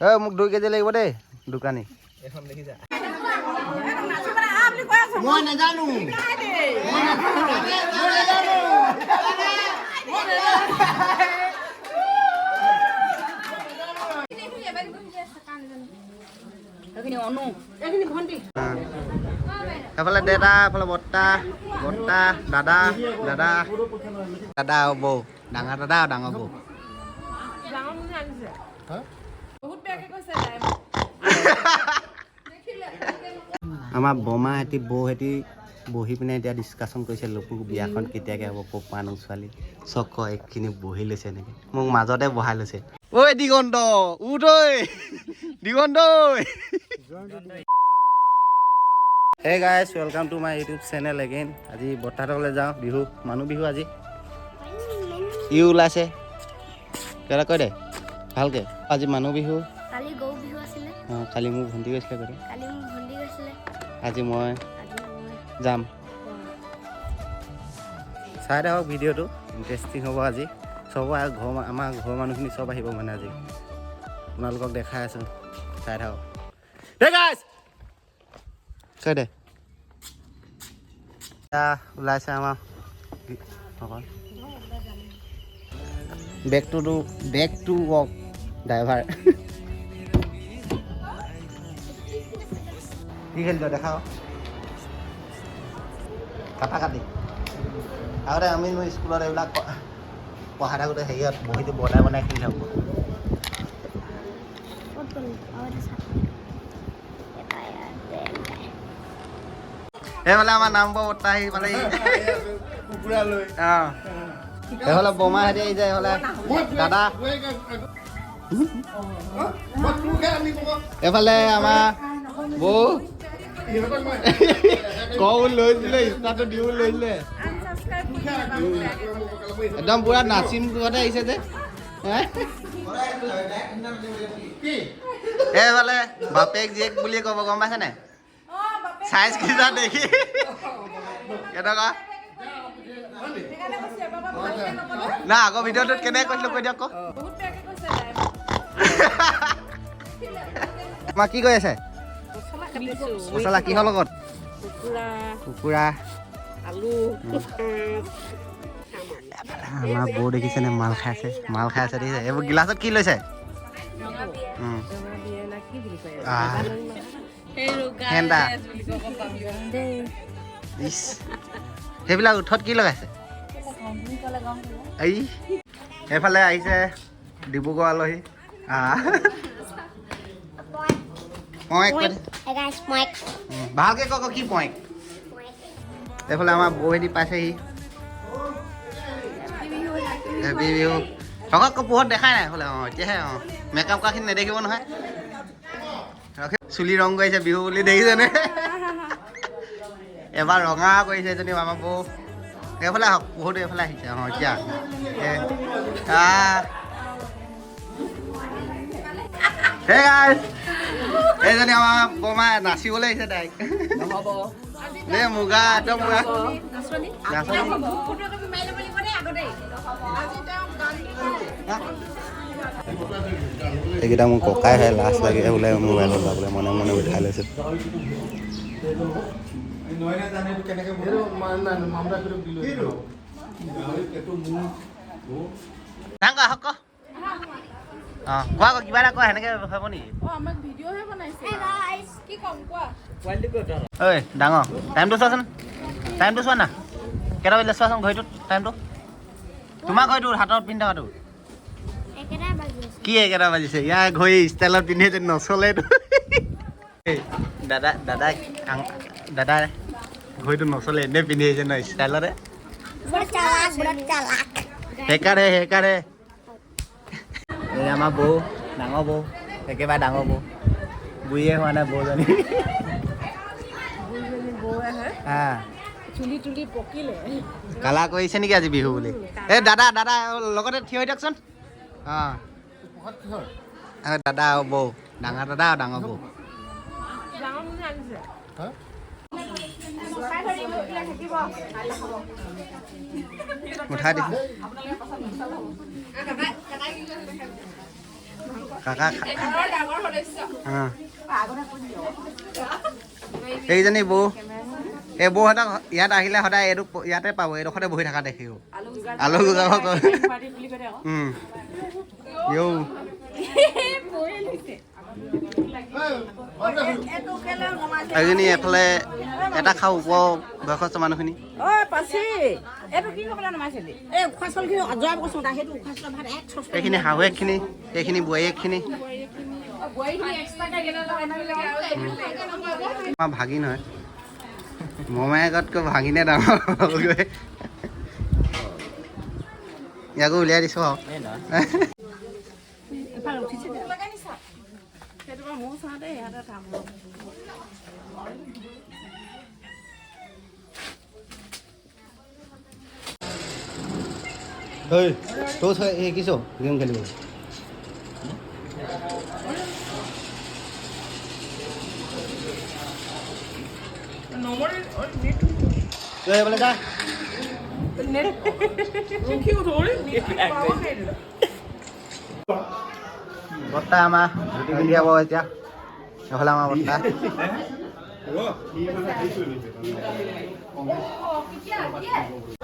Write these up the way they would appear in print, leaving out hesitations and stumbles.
ঐ, মোক 2 কেজি লাগিব দেই দোকানী। এখন দেখিছা। মই নাজানো, মই নাজানো। সেইফালে দেউতা, এইফালে বৰ্তা, বৰ্তা, দাদা, দাদা, দাদা আৰু বৌ, ডাঙৰ দাদা আৰু ডাঙৰ বৌ। ডাঙৰ মানুহ আনিছে। বহুত বেয়াকে কৈছে তাই। আমাৰ বৰমাহঁতি, বৌহঁতি বহি পিনে এতিয়া ডিছকাশ্যন কৰিছে, লপুৰ বিয়াখন কেতিয়াকৈ হ'ব, ক'ৰ পৰা আনো ছোৱালী। চক এইখিনি বহি লৈছে এনেকৈ, মোক মাজতে বহাই লৈছে। ঐ দিগন্ত, উঠ। ঐ দিগন্ত ঐ। Hey guys, welcome to my YouTube channel again. আজি বৰ্তাহঁতলৈ যাওঁ, বিহু, মানুহ বিহু আজি। ই ওলাইছে, কিবা এটা কৈ দে ভালকে। আজি মানুহ বিহু। কালি গৰু বিহু আছিলে। অঁ, কালি মোৰ ভণ্টি গৈছিলে, কৈ দে। কালি মোৰ ভণ্টি গৈছিলে। আজি মই আজি মই যাম। চাই থাকক ভিডিঅ'টো, ইণ্টাৰেষ্টিং হ'ব আজি। চব ঘৰ, আমাৰ ঘৰৰ মানুহখিনি চব আহিব মানে আজি। আপোনালোকক দেখাই আছোঁ, চাই থাকক দেই গাইজ। কৈ দে। এতিয়া ওলাইছে আমাৰ অকল back to work driver. কি খেলিছ দেখাও। কাটা কাটি। আগতে আমি স্কুলত এইবিলাক পঢ়াই থাকোঁতে হেৰিয়ত বহীটো বনাই বনাই খেলি থাকোঁ। ক'ত গ'ল? আৰু এটা চাহ এটা ইয়াতে। সেইফালে আমাৰ নামবৰ বৰ্তা আহি পালেহি। কুকুৰা লৈ। অঁ, সেইফালে বৰমাহঁতি আহিছে, এইফালে দাদা, এইফালে আমাৰ বৌ। কওঁ লৈছিলে, ষ্টাৰটো দিও লৈছিলে। আনচাবস্ক্ৰাইব কৰি দিবা মোক বেয়াকে ক'লে। একদম পুৰা নাচিম যুগতে আহিছে যে হে? এইফালে বাপেক জীয়েক বুলিয়ে ক'ব, গম পাইছে নাই? অ, বাপেক। চাইজ কেইটা দেখি কেনেকুৱা। সেইকাৰণে কৈছে, এবাৰ পৰা ভালকে নক'লে। না, আগৰ ভিডিঅ'টোত কেনেকৈ কৈছিলো কৈ দিয়ক আকৌ। বহুত বেয়াকে কৈছে তাই। মা, কি কৰি আছে? মছলা কাটিছো। মছলা কিহৰ লগত? কুকুৰা। কুকুৰা। আলু। আমাৰ বৌ দেখিছেনে, মাল খাই আছে, মাল খাই আছে, দেখিছে? এইবোৰ গিলাচত কি লৈছে? ৰঙা বিয়ে। ৰঙা বিয়ে না কি বুলি কয়? আহ। সেই ৰোগা হেন্দা। বুলি ক'ব পাবি দেই। ইছ, সেইবিলাক ওঠত কি লগাইছে? এই সেইফালে আহিছে ডিব্ৰুগড় আলহী। আহ। পইক কৈ দে। Hey guys, Mike. ভালকে ক, কি পইক। এইফালে আমাৰ বৌহেঁতি পাইছেহি। হেপী বিহু। থকা পোহত দেখাই নাই এইফালে। অঁ, এতিয়াহে। অঁ, মেকআপ কৰাখিনি নেদেখিব নহয়। ৰখি, চুলি ৰং কৰিছে বিহু বুলি, দেখিছেনে? এবাৰ ৰঙা কৰিছে এজনী আমাৰ বৌ। এইফালে আহক, বহুত এইফালে আহিছে। অঁ, এতিয়া এ, আহ। Hey guys! এইজনী আমাৰ বৰমা, নাচিবলৈ আহিছে তাইক। দেই মুগা, একদম মুগা নাচনী। নাচনী। ফটো একপি মাৰি ল'ব লাগিব দেই আগতে। আজি তেওঁ গান এইকেইটা মোৰ ককাইহে, লাজ লাগে বোলে মোবাইলত ওলাবলৈ, মনে মনে উঠাই লৈছে। নহয়, জানে এইটো কেনেকে। এইটো মোৰ। ডাঙৰ আহক ক। অঁ, কোৱা আকৌ, কিবা এটা কোৱা। সেনেকৈ হ'ব নেকি? অ, আমাক ভিডিঅ'হে বনাইছে। Hey guys. কি ক'ম কোৱা? ঐ ডাঙৰ, টাইমটো চোৱাচোন, টাইমটো চোৱা না। কেইটা বাজিলে চোৱাচোন ঘড়ীটোত টাইমটো। তোমাৰ ঘড়ীটো, হাতত পিন্ধি থকাটো। একেটাই বাজি আছে। কি একেটা বাজিছে? ইয়াৰ ঘড়ী ষ্টাইলত পিন্ধি যে নচলে এইটো। এই, দাদা, দাদা, দাদা ঘড়ীটো নচলে, এনেই পিন্ধি আহিছে ন ষ্টাইলতে। বৰ চালাক, বৰ চালাক। সেইকাৰণে সেইকাৰণে এই আমাৰ বৌ, ডাঙৰ বৌ, একেবাৰে ডাঙৰ বৌ, বুঢ়ীয়ে হোৱা নাই বৌজনী। বুঢ়ীজনী বৌ আহে। হা। চুলি তুলি পকিলে। কালা কৰিছে নেকি আজি বিহু বুলি? এই দাদা, দাদা লগতে থিয় হৈ দিয়কচোন। অঁ, দাদা আৰু বৌ, ডাঙৰ দাদা আৰু ডাঙৰ বৌ। ডাঙৰ মানুহ আনিছে। উঠাই দিছোঁ। কাকা এইজনী বৌ, এই বৌহঁতক ইয়াত আহিলে সদায় এইটো ইয়াতে পাব, এইডোখৰতে বহি থকা দেখিব। আলু গুজাব। এইজনী এফালে এটা খাওঁ ওপৰ বয়সস্থ মানুহখিনি। এইখিনি শাহুৱেকখিনি, এইখিনি বোৱাৰীয়েকখিনি, আমাৰ ভাগিন হয়, মমায়েকতকৈ ভাগিনে ডাঙৰ হ'লগৈ। ইয়াকো উলিয়াই দিছোঁ আৰু। তই শিকিছ গেম খেলিব? বৰ্তা আমাৰ ধুতি পিন্ধি যাব এতিয়া। এইফালে আমাৰ বৰ্তা,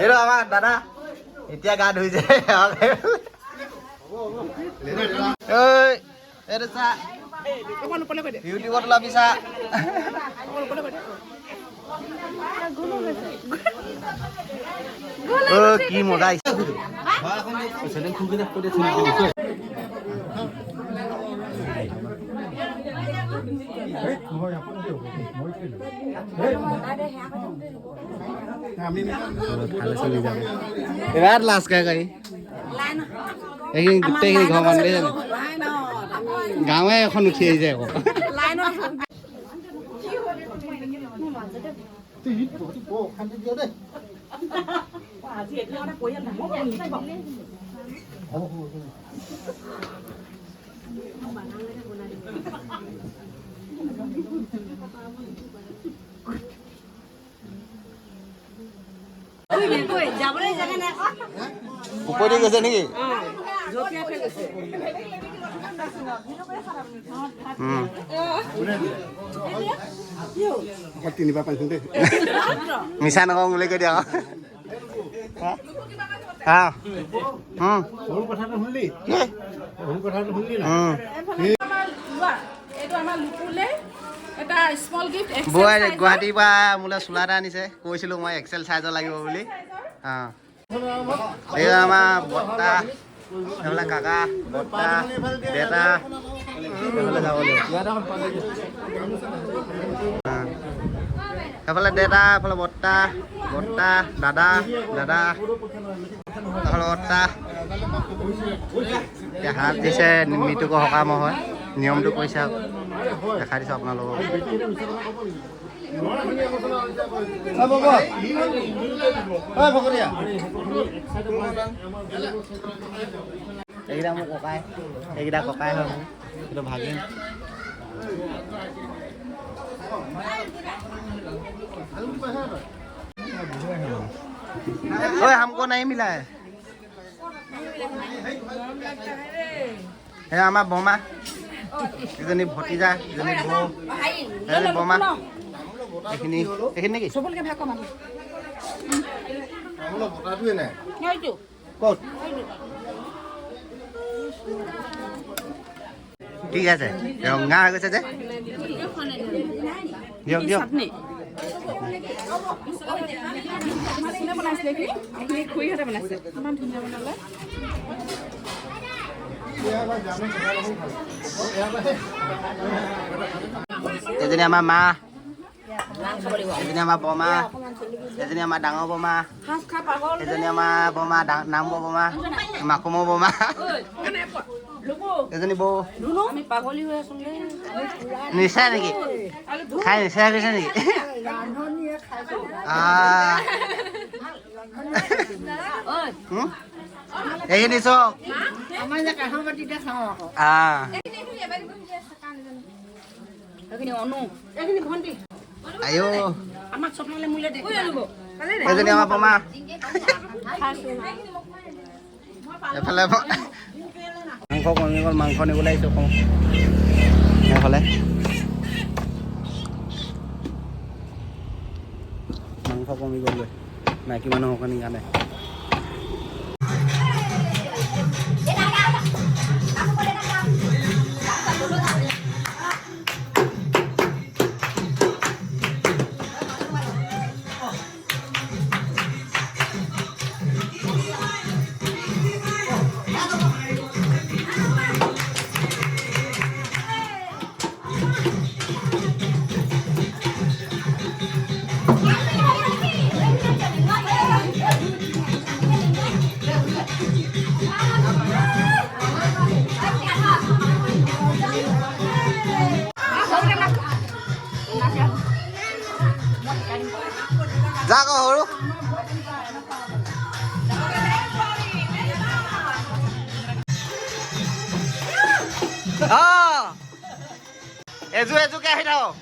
এইটো আমাৰ দাদা এতিয়া গা ধুইছে। এইটো চা, ইউটিউবত ওলাবি চা। কি মজা। বিৰাট লাজ খাই গাড়ী এইখিনি গোটেইখিনি ঘৰ মানুহ দেই, গাঁৱে এখন উঠি আহিছে আকৌ। ওপৰতে গৈছে নেকি? মিছা নকওঁ বুলি কৈ দিয়া। বৌৱে গুৱাহাটীৰ পৰা মোলৈ চোলা এটা আনিছে, কৈছিলোঁ মই এক্সেল চাইজৰ লাগিব বুলি। অঁ, এই আমাৰ বৰ্তা, এইফালে কাকা, বৰ্তা, দেউতা, এইফালে যাব লাগিব। এইফালে দেউতা, এইফালে বৰ্তা, বৰ্তা, দাদা, দাদা, এইফালে বৰ্তা। এতিয়া হাত দিছে মৃতকৰ সকাম হয়, নিয়মটো কৰিছে, দেখাই দিছোঁ আপোনালোকক। এইকেইটা মোৰ ককাই, এইকেইটা ককাই হয় মোৰ, এইটো ভাগিন। ঐ हमको नहीं मिला है। এই আমাৰ বমা, এজনী ভতিজা, এজনী বৌ, এজনী বমা। এইখিনি এইখিনি নেকি? ঠিক আছে, ৰঙা হৈ গৈছে যে। দিয়ক দিয়ক। এজনী আমাৰ মা, এজনী আমাৰ বমা, এজনী আমাৰ ডাঙৰ বমা, এজনী আমাৰ বমা নামবৰ বমা, মাকুমৰ বমা, এজনী বৌ। নিচা নেকি? খাই নিচা গৈছে নেকি? এইখিনি চব এজনী আমাৰ বমা, এফালে মাংস কমি গ'ল, মাংস নিবলৈ আহিছোঁ অকণ এইফালে। মাংস কমি গ'লগৈ মাইকী মানুহৰ কাৰণে। যা আকৌ সৰু। এযোৰ এযোৰকে আহি থাকক।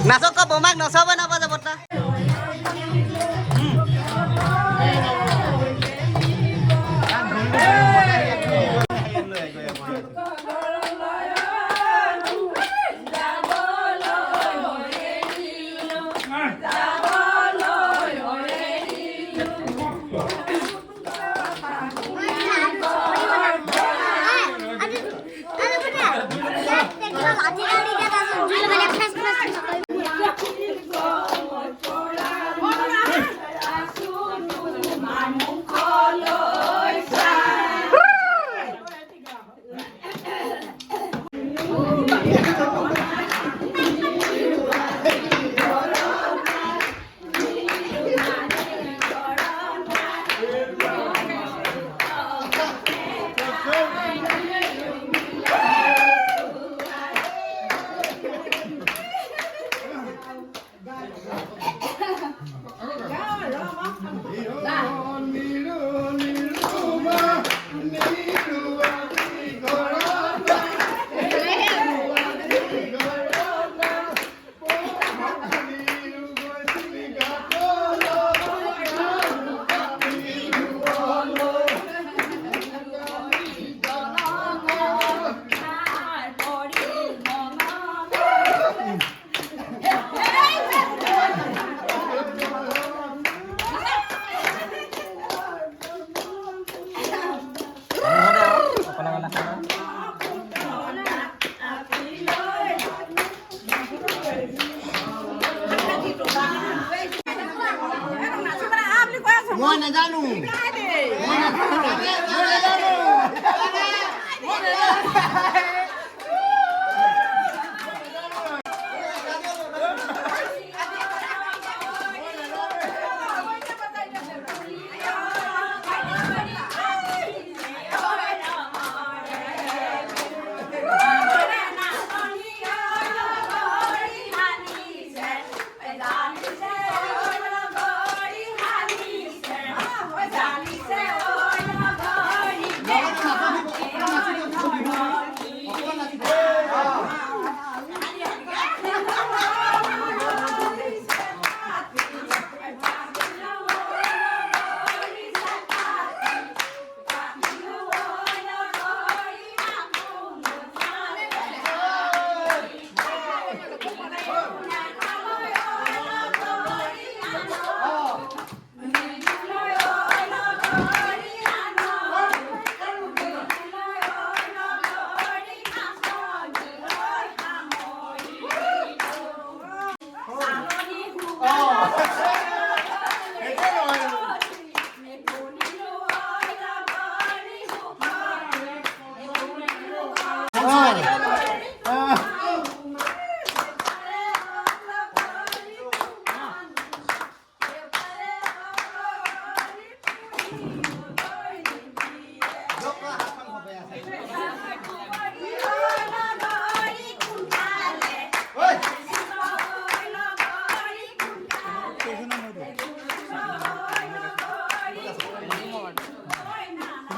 নাচক ক, বোমাক নচাব নাপাব বৰ্তা। মই নাজানো, মই নাজানো। জানিছে।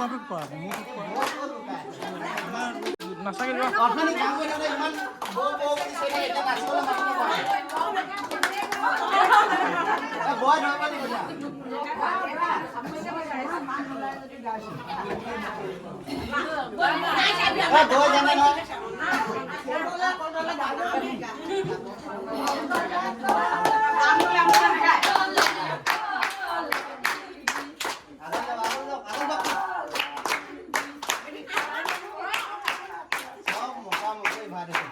অথনি কাম কৰি থাকোঁতে ইমান বৌ বৌ বুলি চিঞৰি এতিয়া নাচিবলৈ মাতিব পৰা নাই। এ, বৌয়ে ধৰিব লাগিব এতিয়া। এ, বৌয়ে জানে নহয়। আগত যাওক, আগত যাওক, আগত যাওক। চব মুখামুখি ভাত হৈছে।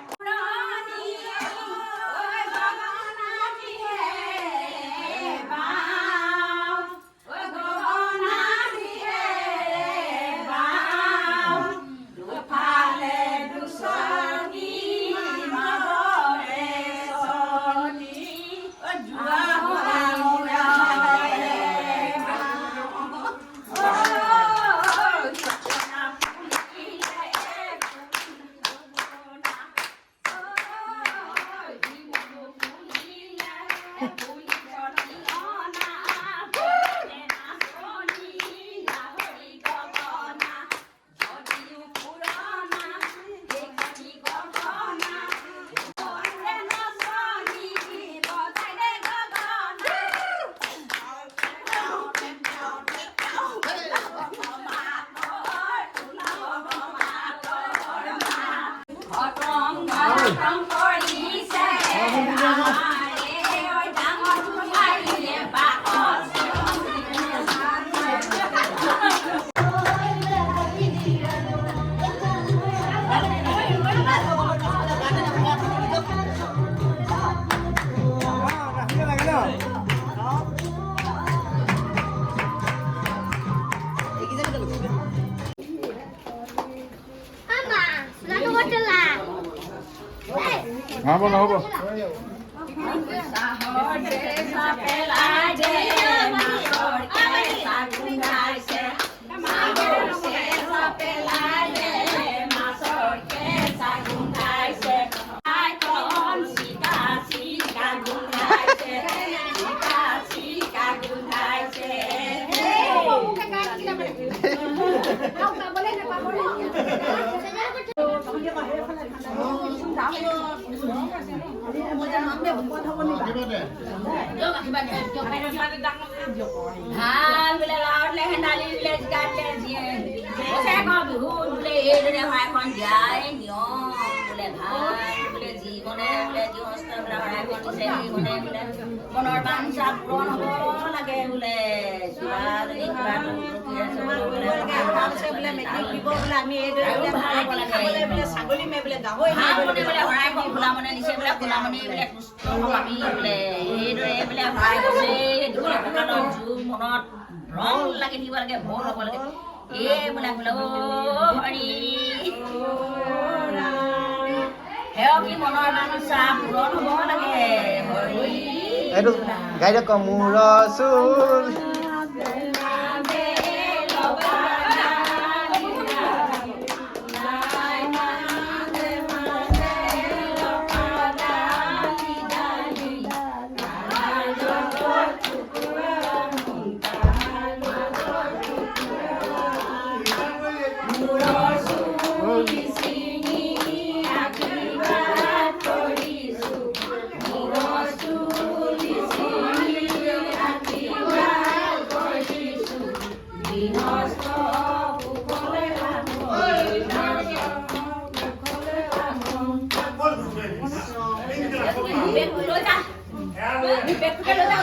আমা চোলাটো ক'ত থলা? এই, নহ'ব, নহ'ব। ভাল বোলে লাওত হেন্দালি বোলে জিকাত দিয়ে বছৰেকৰ বিহুত বোলে এইদৰে শৰাইখন দিয়াই নিয়ম বোলে। ভাল বোলে, যিগণে বোলে গৃহস্থ বোলে শৰাইখন দিছে, সেইগণে বোলে মনৰ বাঞ্ছা পূৰণ হ'ব লাগে বোলে। কিবা যদি কিবা ৰখি আছে বোলে, বোলে মেট্ৰিক দিব বোলে, আমি এইদৰে আৰু বোলে ভাল হ'ব লাগে। খাবলৈ বোলে ছাগলী মে বোলে গাহৰি ভাল মনে বোলে শৰাইখন খোলা মনে দিছে বোলে, খোলা মনে বোলে তুষ্ট হ'ম আমি বোলে। এইদৰে বোলে শৰাই দিছে দিবলৈ কঁকালত জোৰ, মনত ৰং লাগি থাকিব লাগে, ভোল হ'ব লাগে। এই বোলে বোলে অ' হৰি সেৱ কি মনৰ বাঞ্ছা পূৰণ হ'ব লাগে হৰি। এইটো গাই দিয়ক, মূৰৰ চুল। বেগটো লৈ যা, বেগটোকে লৈ যা।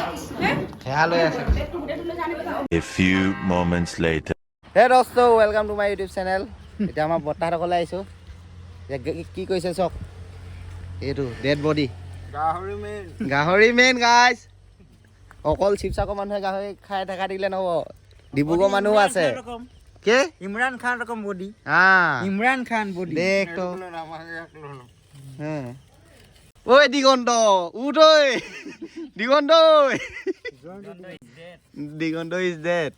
সেয়া লৈ আছে। বেগটো গোটেইটো লৈ যা, আনিব যা। A few moments later. হে দোস্ত, welcome to my YouTube channel. এতিয়া আমাৰ বৰ্তাহঁতৰ ঘৰলৈ আহিছোঁ। এতিয়া কি কৰিছে চাওক, এইটো ডেড বডি। গাহৰি মেইন। গাহৰি মেইন গাইজ। অকল শিৱসাগৰ মানুহে গাহৰি খাই থকা দিলে নহ'ব, ডিব্ৰুগড় মানুহো আছে। কে ইমৰান খান ৰকম বডি। হা। ইমৰান খান বডি। দেখ তো। হে ঐ দিগন্ত, উঠ ঐ দিগন্ত, ঐ দিগন্ত is dead.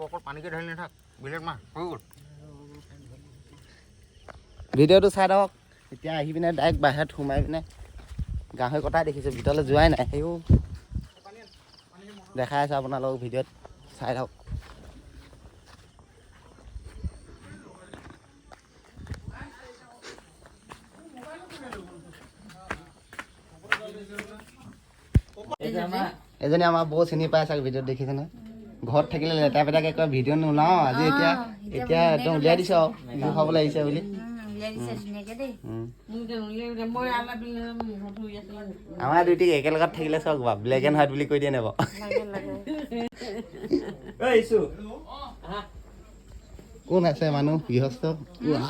অকল পানীকে ঢালি নাথাক, বেলেগ মাহ হৈ গ'ল। ভিডিঅ'টো চাই থাকক। এতিয়া আহি পিনে ডাইৰেক্ট বাহিৰত সোমাই পিনে গাহৰি কটাই দেখিছোঁ, ভিতৰলৈ যোৱাই নাই। সেইও দেখাই আছোঁ আপোনালোকক, ভিডিঅ'ত চাই থাকক। এজনী আমাৰ বৌ চিনি পাই চাগে, ভিডিঅ'ত দেখিছে নহয়। ঘৰত থাকিলে লেতেৰা পেতেৰাকে কয়, ভিডিঅ' নোলাও। আজি এতিয়া এতিয়া একদম উলিয়াই দিছে আৰু বিহু খাবলৈ আহিছে বুলি। উলিয়াই দিছে ধুনীয়াকে দেই। আমাৰ দুইটিক একেলগত থাকিলে চাওক বা ব্লেক এণ্ড হোৱাইট বুলি কৈ দিয়ে নে বাৰু? কোন আছে মানুহ গৃহস্থ? উৱা,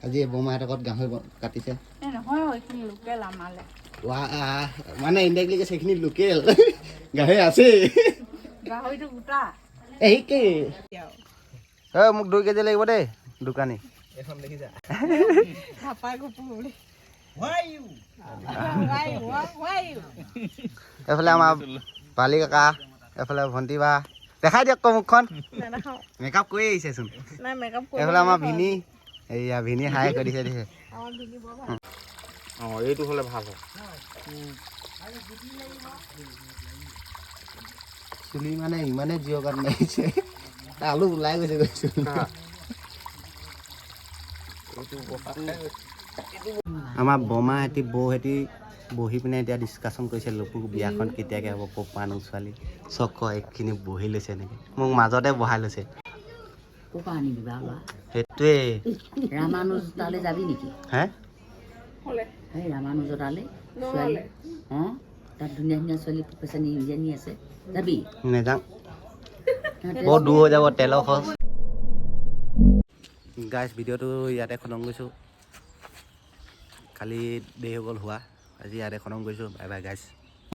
আজি এই বৰমাহঁতৰ ঘৰত গাহৰি কাটিছে। নহয়, এইখিনি লোকেল আমালে। ৱা, মানে ইনডাইৰেক্টলি কৈছে সেইখিনি লোকেল গাহৰি আছেই। গাহৰিটো গোটা। এই কি, ঐ, মোক 2 কেজি লাগিব দেই দোকানী। ভাপাই গুপু বুলি। এইফালে আমাৰ বালি কাকা, এইফালে ভণ্টি বা। দেখাই দিয়ক আকৌ মুখখন। নেদেখাওঁ। মেকআপ কৰি আহিছেচোন। নাই, মেকআপ। এইফালে আমাৰ ভিনি, এইয়া ভিনি হাই কৰি দিছে দিছে। অঁ, এইটো হ'লে ভাল হয়। চুলি মানে ইমানে জিঅ' কাট মাৰিছে, আলু ওলাই গৈছে গৈছো। এইটো বস্তু। আমাৰ বৰমাহঁতি বৌহঁতি বহি পিনে এতিয়া ডিছকাশ্যন কৰিছে, লপুৰ বিয়াখন কেতিয়াকৈ হ'ব, ক'ৰ পৰা ছোৱালী চক এইখিনি বহি লৈছে এনেকৈ, মোক মাজতে বহাই লৈছে। ক'ৰ পৰা আনিবি বাৰু ল'ৰা? সেইটোৱে। ৰামানুজ তালৈ যাবি নেকি? হে? সেই ৰামানুজৰ তালৈ ছোৱালী, অঁ, তাত ধুনীয়া ধুনীয়া ছোৱালী প্ৰফেচাৰ ইঞ্জিনিয়াৰ আছে, যাবি? নেযাওঁ, বৰ দূৰ হৈ যাব, তেলৰ খৰচ। গাইছ, ভিডিঅ'টো ইয়াতে খতম কৰিছোঁ। কালি দেৰি হৈ গ'ল হোৱা, আজি ইয়াতে খতম কৰিছোঁ। Bye bye guys.